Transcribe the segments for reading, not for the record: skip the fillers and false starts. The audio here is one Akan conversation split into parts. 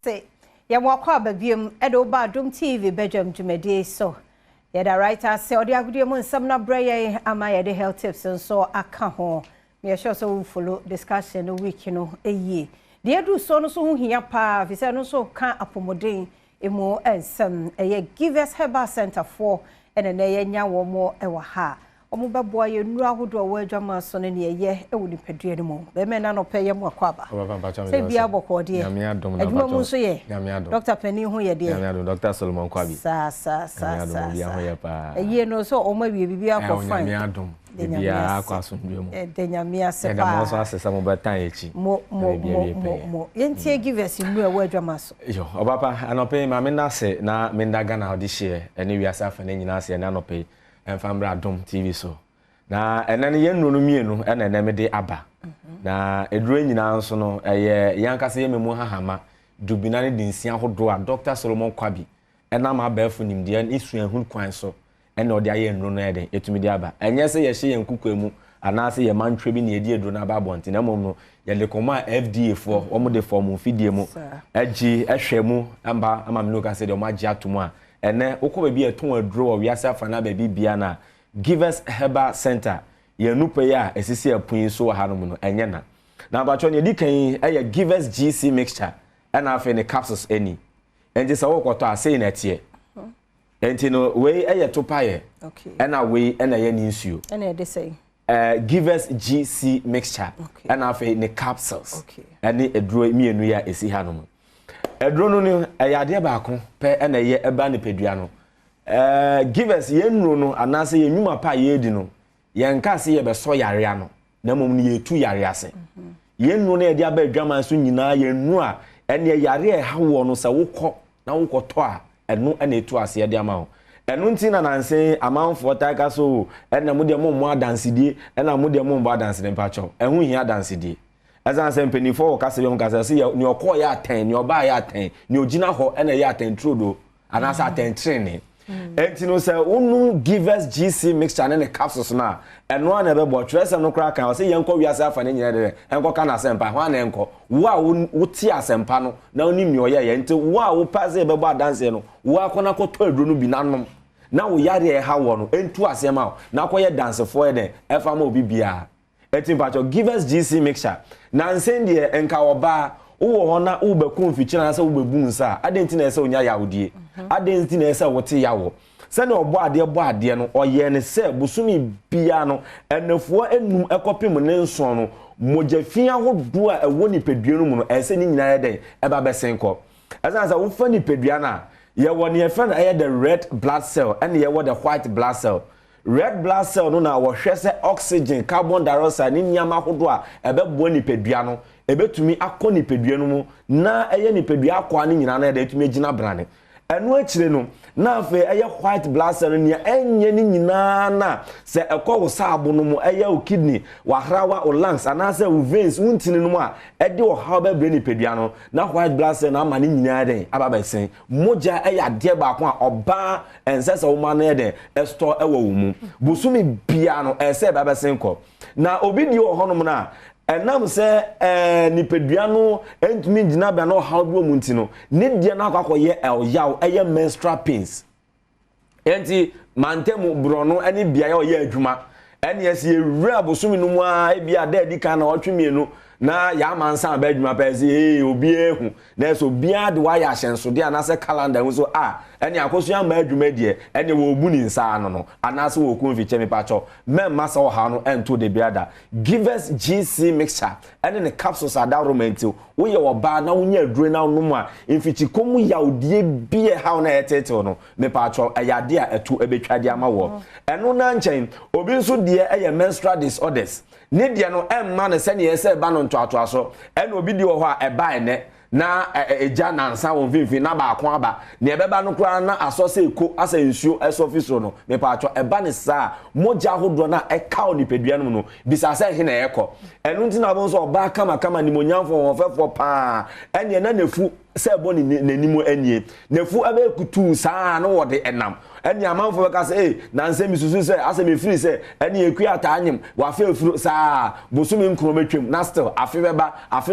Ase yɛn wakɔ aba biom ɛde wo ba Adom TV badwam dwumadie so. Yɛda right ase ɔde agodie mu nsɛm no abrɛ yɛn ama yɛde health tips nso aka ho. Meyɛ sure sɛ wo follow discussion no week no yie. Deɛ aduru soɔ no nso ho hia paa fi sɛ ɛno nso ka apɔmuden mu nsɛm. Ɛyɛ Givers Herbal Center foɔ ɛna ɛnɛ yɛanya wɔn wɔ ha. Wɔbɛboa yɛn nnuro ahodoɔ a ɛwɔ adwaman so ne nea ɛyɛ wɔ nipadua no mu. Bɛrima ɛna anɔpa yi yɛma wakɔ aba. Sɛ bia bɔkɔɔ deɛ. Adwuma mu nso yɛ. Dɔkta panin ho yɛ deɛ. Saa saa saa saa saa. Ayie no sɛ wɔn awie biribi akɔ fine. Yɛda Nyame ase. Yɛda Nyame ase paa. Mo mo mo mo mo. Yɛntie Givers nnuro a ɛwɔ adwaman so. Yo, ɔbapa, anɔpa yi ma menda ase na menda Ghana ɔdehyeɛ ne wiase afanan nyinaa ase ɛnɛ anɔpa yi. Ɛmfa mmra Adom TV so. Na ɛnɛ no yɛn nnuro no mmienu na ɛnɛ mede aba. Na aduro yi nyinaa nso no, ɛyɛ yɛn ankasa yɛn mmamu hahama, dubina ne dinsin ahodoɔ a Dɔkta Solomon Kwabi ɛnam abɛɛfo nimdeɛ ne suahunu kwan so ɛna ɔde ayɛ nnuro no ayɛ dɛn ɛtumi de aba. Ɛnyɛ sɛ yɛhyɛ yɛn kokoa mu anaasɛ yɛn mantwerɛ bi na yɛde aduro no aba abɔnten na mmom no yɛde kɔma FDA foɔ, wɔn de fa wɔn mfidie mu gye hwɛ mu aba ama me ne wo ka sɛ deɛ wɔn agye ato mu a Ɛnnɛ, wokɔ baabi a yɛtɔn aduro wɔ wiase afanaa baabi biara no a, Givers Herbal Centre, yɛn nnupɛ yi a ɛsisi ɛpono yi so wɔ hanom no, ɛnyɛ na. Na mpakyɛw, nea ɛdi kan yi yɛ Givers GC Mixture, ɛna afei ne capsules ni. Enti sɛ worekɔtɔ a, sei na ɛteɛ. Enti no, wei yɛ topaeɛ, ɛna wei na ɛyɛ ne nsuo. Ɛna ɛde sɛn? Givers GC Mixture, ɛna afei ne capsules, ɛne aduro mmienu yi a ɛsi hanom. Aduro no no, ɛyɛ adeɛ baako pɛ na ɛyɛ ɛba nipadua no. Ɛɛ givers, yɛn nnuro no anaasɛ yɛn nnwuma pa a yɛredi no, yɛnka sɛ yɛbɛsɔ yare ano, na mmom no yɛtu yare ase. Yɛn nnuro no a yɛde aba adwaman so nyinaa yɛ nnuro a ɛneɛ yare a ɛha woɔ no sɛ wokɔ na wokɔtɔ a, ɛno na ɛtu aseɛ de ama wo. Ɛno nti na nansa yi amanfoɔ taa ka sɛ o, ɛna mo deɛ mommɔ adansedie, ɛna mo deɛ mommɔ adansedie. Mpakyɛw, ɛho hia adansedie. Ɛsiane sɛ mpanimfoɔ wɔ kasa bi a wɔka sɛ ɛsɛ yɛ nea ɔkɔɔ yɛ atɛn, nea ɔbaa yɛ atɛn, nea ogyina hɔ ɛna ɛyɛ atɛn turodoo anaasɛ atɛn trenee. Enti no sɛ wonom Givers GC mixture ne ne capsules no a, ɛno ara na ɛbɛboa. Twerɛsɛm no koraa kan ɔsɛ yɛnkɔ wiase afa no nyinaa dɛdɛ ɛnkɔka n'asɛmpa. Hwan na ɛnkɔ? Wo a wote asɛmpa no na wonim nea ɔyɛeɛ. Nti wo a wopɛ sɛ yɛbɛbɔ adanseɛ no, wo ara kɔ na kɔtɔ aduro no bi na nom na wo yareɛ a ɛha woɔ no ɛntu aseɛ ma wo na kɔyɛ dansefoɔ yɛ dɛn ɛfa ma obi biara. Ɛti mpakyɛw give us GC mixture. Nansen deɛ nka ɔbaa wowɔ hɔ na wobɛko mfikyire anaasɛ wobɛbu nsa a adɛn nti na ɛsɛ sɛ wonya yawdie? Adɛn nti na ɛsɛ sɛ wote yawɔ? Sɛdeɛ ɔbɔ adeɛ bɔ adeɛ no ɔyɛɛ no sɛ bosome biara no nnafua nnum kɔpem ne nson no mogya fi ahodoɔ a ɛwɔ nipadua no mu no ɛsɛ sɛ ne nyinaa yɛ dɛn? Ɛba bɛsen kɔ. Ɛsiane sɛ wofa nipadua no a yɛwɔ neɛ yɛfrɛ no ɛyɛ the red blood cell ɛne yɛwɔ the white blood cell. Red blood cell no na wɔhwɛ sɛ oxygen, carbon dioxide ne nneɛma ahodoɔ a ɛbɛboa nipadua no, ɛbɛtumi akɔ nipadua no mu na ɛyɛ nipadua akwaa no nyinaa na ɛde atumi agyina brane. Ɛno akyire no, na afei ɛyɛ white blood cell no nea ɛnyɛ ne nyinaa na sɛ ɛkɔ wo saabo no mu, ɛyɛ wo kidney, w'ahrawa, wo lungs anaasɛ wo veins, wo ntini no mu a ɛde ɔhaw bɛbrɛ nipadua no, na white blood cell no ama ne nyinaa dɛn aba abɛsen. Mogya yɛ adeɛ baako a ɔbaa ɛnsɛ sɛ woma no yɛ dɛn ɛstɔ wɔ wo mu. Bosome biara no ɛsɛ ɛba bɛsen kɔ. Na obi deɛ wɔ hɔnom no a ɛnam sɛ ɛɛ nipadua no ntumi ngyina bea na ɔhaw bi wɔ mu nti no ne deɛ no akɔ akɔyɛ ɛyaw ɛyɛ menstrual pains. Enti mantam borɔno ne beaeɛ a ɔyɛ adwuma ɛne ɛsɛ yɛwura bosome no mu ara ebi a da adi kan na ɔtwe mmienu na yɛama nsa aba adwuma pɛɛ sɛ ee obiara ehu na ɛsɛ obiara de wayɛ ahyɛnsodeɛ anaasɛ calendar ho so a ɛne akosua ama adwuma deɛ ɛne wɔrebu ne nsa ano no anaasɛ wɔreku mfikyɛ mepakyɛw mɛmma sɛ ɔhaw no ɛnto da biara da. Givers GC mixture ɛne ne capsules adaworoma nti woyɛ ɔbaa na wonya aduro na wonom a mfikyikɔ mu yawdie bi a ɛhaw na ɛtetew no mepaakyɛw ɛyɛ adeɛ a ɛto ɛbɛtwa de ama woɔ. Ɛno na nkyɛn obi nso deɛ ɛyɛ menstrual disorders ne deɛ no ɛmma no sɛdeɛ ɛsɛ ɛba no ntoatoaso ɛna obi deɛ wɔ hɔ a ɛba ɛnɛ na ɛgya nansa wɔ mfimfini na baako aba nea ɛbɛba no koraa na asɔ sɛ eko asɛ nsuo ɛsɔ fi soro no mepaakyɛw ɛba ne saa mogya ahodoɔ no a ɛka wɔ nipadua no mu no bisa sɛ ɛhe na ɛkɔ ɛno nti na wɔn nso ɔbaa kamakama nimonyamfoɔ wɔn fɛfoɔ paa ɛneɛ na n'afu. sɛ ɛbɔ ne n'anim anie. N'afu ɛbɛyɛ kutuu saa na wɔde ɛnam. Ɛne amanfoɔ bɛka sɛ, ee, nansɛ misusu sɛ asɛ mefiri sɛ ɛne ekua ataa nyem wafe afuro saa. Bosome 9 bɛtwam na still afe bɛba, afe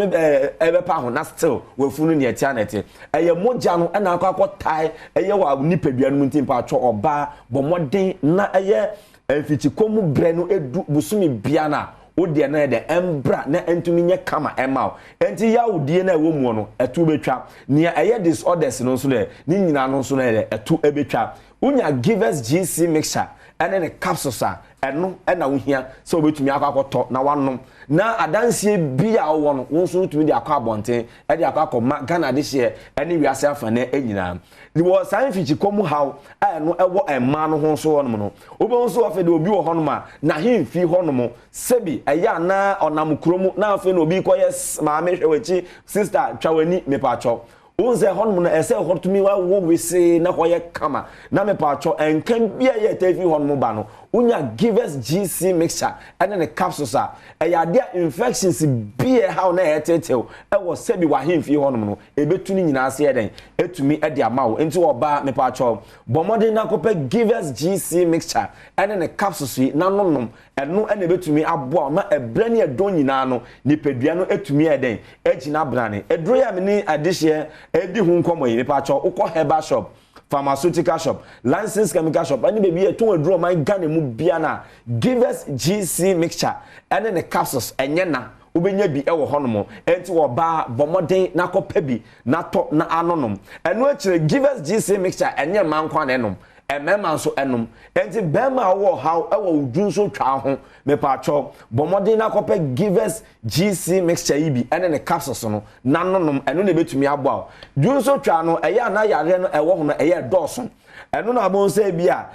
ɛbɛpa ho na still wafu no neɛ ɛtea na ɛte. Ɛyɛ mogya no ɛna akɔ akɔtae ɛyɛ wɔ nipadua no mu. Nti mpaatwɔ, ɔbaa, bɔ mmɔden na ɛyɛ mfikyikɔ mu brɛ no edu bosome bia no a, wodeɛ no yɛ dɛ ɛmbra na ɛntumi nyɛ kama ɛma wo. Ɛnti yawodie no a ɛwɔ mu no, ɛto bɛtwa. Nea ɛyɛ disorders no nso dɛ ne nyinaa no nso no yɛ dɛ ɛto ɛbɛtwa. Wonya Givers GC mixture ɛne ne capsules a, ɛno ɛna wohia sɛ wobɛtumi akɔ akɔtɔ na wanom, na adanseɛ bi a wowɔ no, wo nso wotumi de akɔ abɔnten, ɛde akɔ akɔma Ghana adehyeɛ ɛne wiase afanɛ nyinaa. Wɔ saa mfikyikɔ mu haw a ɛno ɛwɔ mmaa no ho nso hɔnom no, wobɛhu nso afei de obi wɔ hɔnom a n'ahemfi hɔnom sɛbi ɛyɛ anaa ɔnam kurom na afei na obi kɔyɛ, "Maame, hwɛ w'akyi, sister, twa w'ani." Mepatwɔ, wohu sɛ hɔnom no ɛsɛ hɔ tumi wawo wesee na hɔ yɛ kama. Na mepatwɔ, ɛnka bi a yɛ ɛtɛ fi hɔnom ba no, wonya Givers GC mixture ɛne ne capsules a, ɛyɛ adeɛ a infections bi a ɛhaw na ɛyɛ tetew ɛwɔ sɛbi w'ahemfie hɔnom no, ɛbɛtu ne nyinaa se ɛdɛn ɛtumi ɛde ama wo. Nti ɔbaa, mepatwɔ, bɔ mmɔden na kɔpɛ Givers GC mixture ɛne ne capsules yi na nonom. Ɛno ɛna ɛbɛtumi aboa ma ɛbrɛ ne ɛdɔn nyinaa no, nipadua no ɛtumi ɛdɛn ɛgyina brane. Ɛduro yi a me ne adehyeɛ ɛdi ho nkɔmmɔ yi, mepatwɔ, wokɔ herbal shop, pharmaceutical shop, licensed chemical shop ɛne baabi yɛ tɔn aduro ɔman Ghana mu bia na Givers GC mixture ɛne ne capsules ɛnyɛ na wobɛnya bi ɛwɔ hɔnom. Ɛnti ɔbaa, bɔ mmɔden na kɔpɛ bi na tɔ na anonom. Ɛno akyire, Givers GC mixture ɛnyɛ mmaa nko na ɛnom, mmarima nso ɛnom. Ɛnti bɛrima a wɔwɔ haw ɛwɔ wo dwu twa ho, mepatwɔ, bɔ mmɔden na kɔpɛ Givers GC mixture yi bi ɛne ne capsules no na nonom. Ɛno na ebɛtumi aboa wo dwu nso twa no. Ɛyɛ ana yareɛ no ɛwɔ ho no ɛyɛ dɔɔso. Ɛno na abɔn sɛ bi a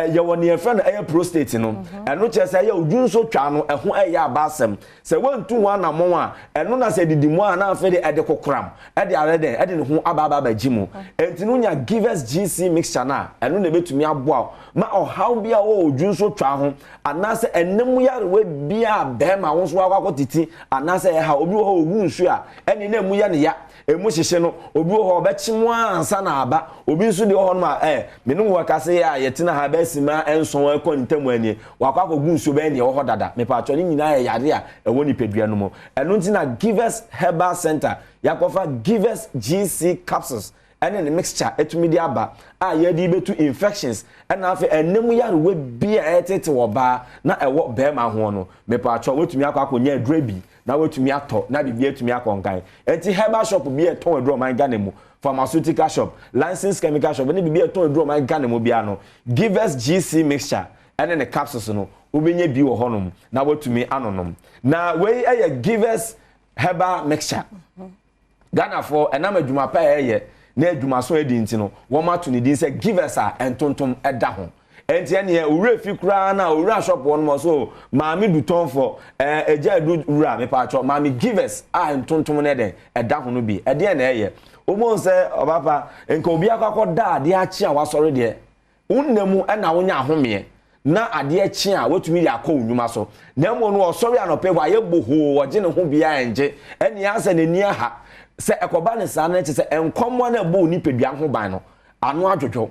yɛwɔ nea yɛfrɛ no ɛyɛ prostate no. Ɛno kyerɛ sɛ ɛyɛ odwu nso twa no ɛho ɛyɛ aba asɛm sɛ wɔntu ho anammɔn a, ɛno na sɛ didi mu a, na afei de ɛde kokoram ɛde arɛ dɛ ɛde ne ho aba aba abɛgye mu. Ɛnti no nya Givers GC mixture no a, ɛno na ɛbɛtumi aboa wo ma ɔhaw bi a wɔwɔ odwu nso twa ho anaasɛ ɛnam yarewa bi a bɛrima wo nso wakɔ akɔ titi anaasɛ ɛha. Obi wɔ hɔ, owu nsuo a, ɛne na emu yɛ ne ya, emu hyehye no. Obi wɔ hɔ, ɔbɛkye mu ansa na aba. Obi nso deɛ wɔ hɔ nom a mene wɔ kase yɛ a yɛtena ha bɛsima 7 ɛkɔ ntam ani wakɔ akɔgu nsuo bɛyɛ neɛ ɛwɔ hɔ dada. Mepatwɔ, ne nyinaa yɛ yare a ɛwɔ nipadua no mu. Ɛno nti na Givers Herbal Center yɛakɔfa Givers GC capsules ɛne ne mixture ɛtumi de aba a yɛde bɛtu infections ɛna afei ɛnam yarewa bi a ɛtete wɔ baa na ɛwɔ bɛrima ho no. Mepatwɔ, wotumi akɔ akɔnya aduro bi na wotumi atɔ na biribi atumi akɔ nkan. Nti herbal shop bi a ɛtɔn aduro ɔman Ghana mu, pharmaceutical shop, licensed chemical shop ɛne biribi a ɛtɔn aduro ɔman Ghana mu biara no, Givers GC mixture ɛne ne capsules no, wobɛnya bi wɔ hɔnom na watumi anonom. Na wei ɛyɛ Givers herbal mixture. Ghanafoɔ ɛnam adwuma pa a ɛyɛ na adwuma so adi nti no, wɔn ato ne din sɛ Givers a ntontom ɛda ho. Nti ɛneɛ owura fi koraa na owura shop wɔn mo so, maame dutɔnfo ɛgya edu wura, mepatwɔ, maame Givers a ntontom no ɛdɛn ɛda ho no bi. Ɛdeɛ na ɛyɛ wɔn sɛ ɔbapa nka obi akɔ akɔ da adeɛ akyi a wasɔre deɛ wonna mu ɛna wonya ahomeɛ na adeɛ kye a wotumi de akɔ wo nnwuma so. Na mmom no, ɔsɔre anɔpɛ wayɛ bohoo, ɔgye ne ho bia ɛngye ɛne asɛ n'ani aha sɛ ɛkɔba ne saa no, kyɛ sɛ nkɔmmoa no ɛbɔ wo nipadua ho ban no ano adwodwo,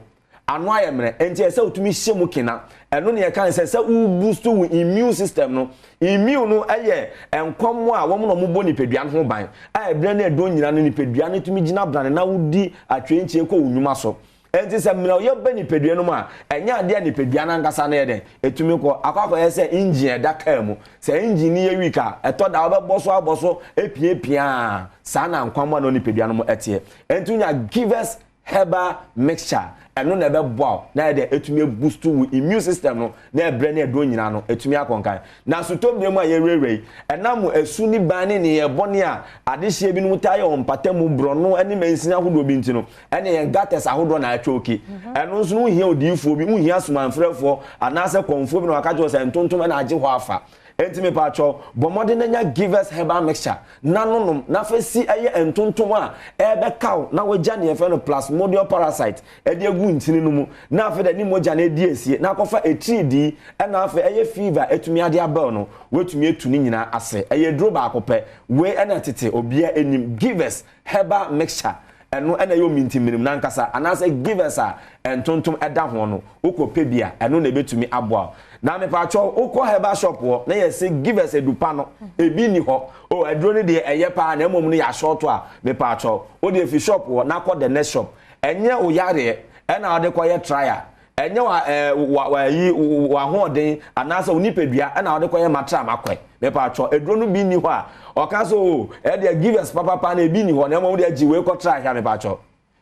ano ayɛ mmerɛ. Nti ɛsɛ wotumi hyɛ mu kena. Ɛno ne yɛka sɛ wo boost wo immune system no. Immune no ɛyɛ nkɔmmoa a wɔn na wɔbɔ nipadua no ho ban a ɛberɛ ne ɛdɔn nyinaa no nipadua no tumi gyina brane na wodi atwɛnkyɛn kɔ wo nnwuma so. Nti sɛ mmerɛ ɔyɛ bɛ nipadua no mu a, ɛnyɛ adeɛ a nipadua no ankasa no yɛ dɛn ɛtumi kɔ akɔ akɔyɛ sɛ engine ɛda kaa mu. Sɛ engine no yɛ weak a, ɛtɔ da wobɛbɔ so abɔ so epiapia. Saa na nkwammoa no nipadua no mu ɛteɛ. Nti wonya Givers herbal mixture, ɛno na ɛbɛboa wo na yɛ dɛ ɛtumi boost wo immune system no na ɛbrɛ ne ɛdɔn nyinaa no ɛtumi akɔnkan. Na sotɔbere mu a yɛwurawura yi, ɛnam ɛsu ne ban ne ne yɛbɔne a adehyeɛ binom taa yɛ wɔ mpata mu, borɔno ne mansini ahodoɔ bi nti no, ɛne yɛn gutters ahodoɔ na atwa oki. Ɛno nso no, wohia odiyifoɔ bi, wohia somanfrɛfoɔ anaasɛ kɔnfoɔ bi na waka kyerɛ sɛ ntontom ɛna agye hɔ afa. Enti mepatwɔ, bɔ mmɔden na nya Givers herbal mixture na nonom na afei si ɛyɛ ntontom a ɛbɛkaw na wagya neɛ yɛfrɛ no plasmodium parasite ɛde agu ntini no mu na afei de ne mogya no adi asie na akɔfa etiridii ɛna afei ɛyɛ fever ɛtumi ade abɛw no, watumi atu ne nyinaa ase. Ɛyɛ duro baako pɛ wei ɛna tete obiara anim, Givers herbal mixture. Ɛno na ɛyɛ omintimmirim no ankasa, anaasɛ Givers a ntontom da ho no, wokɔ pɛ bi a, ɛno na ɛbɛtumi aboa wo. Na mepaakyɛw, wokɔ herbal shop hɔ na yɛse Givers adupa no, ebi nni hɔ. Oh, aduro no deɛ ɛyɛ paa na mmom no yɛashɔɔto a, mepaakyɛw, wo deɛ fi shop hɔ na kɔ the next shop. Ɛnyɛ wo yareɛ na wode kɔyɛ trial, Ɛnyɛ wa ɛɛ wa wayi w'ahoɔden anaasɛ wo nipadua na wode kɔyɛ matra makɔɛ. Mepaatwɔ, aduro no bi nni hɔ a ɔka sɛ oo ɛdeɛ givers papapa no ebi nni hɔ na mmom wodeɛ gye wei kɔ tra hwɛ a mepaatwɔ.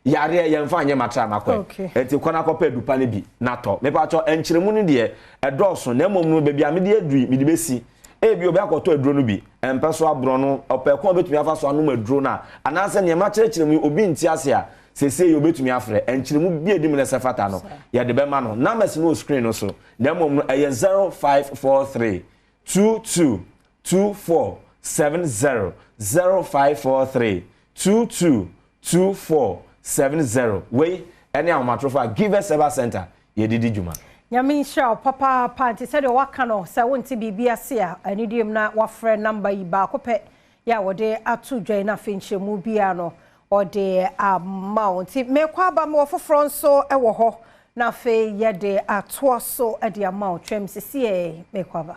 Yareɛ yɛmfa nyɛ matra makɔɛ. Okay. Enti kɔ na kɔpɛ adupa no bi na tɔ. Mepaatwɔ, nkyerɛmu no deɛ ɛdɔɔso na mmom no baabi a mede aduru yi mede bɛsi. Ebia obi akɔtɔ aduro no bi, ɛmpɛ so aborɔ no, ɔpɛ kwan a obetumi afa so anom aduro no a, anaasɛ nea makyerɛkyerɛ mu yi obi nte ase a, Seesei obetumi afrɛ. Nkyerɛmu bi a edi mu na ɛsɛ fata no, yɛde bɛma no. Numbers no wɔ screen no so, na mmom no ɛyɛ 0543 22 24 70, 0543 22 24 70. Wei ne ahomatorofo a Givers Herbal Centre yɛde di dwuma. Nyame nhyira wo papaapa nti sɛdeɛ waka no sɛ wonte biribi ase a anidie mu na wafrɛ number yi baako pɛ yɛ a wɔde ato dwa yi na afei nkyerɛmu biara no ɔde ama wo. Nti mekɔ aba mewɔ foforɔ nso wɔ hɔ na afei yɛde atoa so de ama wo. Twam sisiɛ mekɔ aba.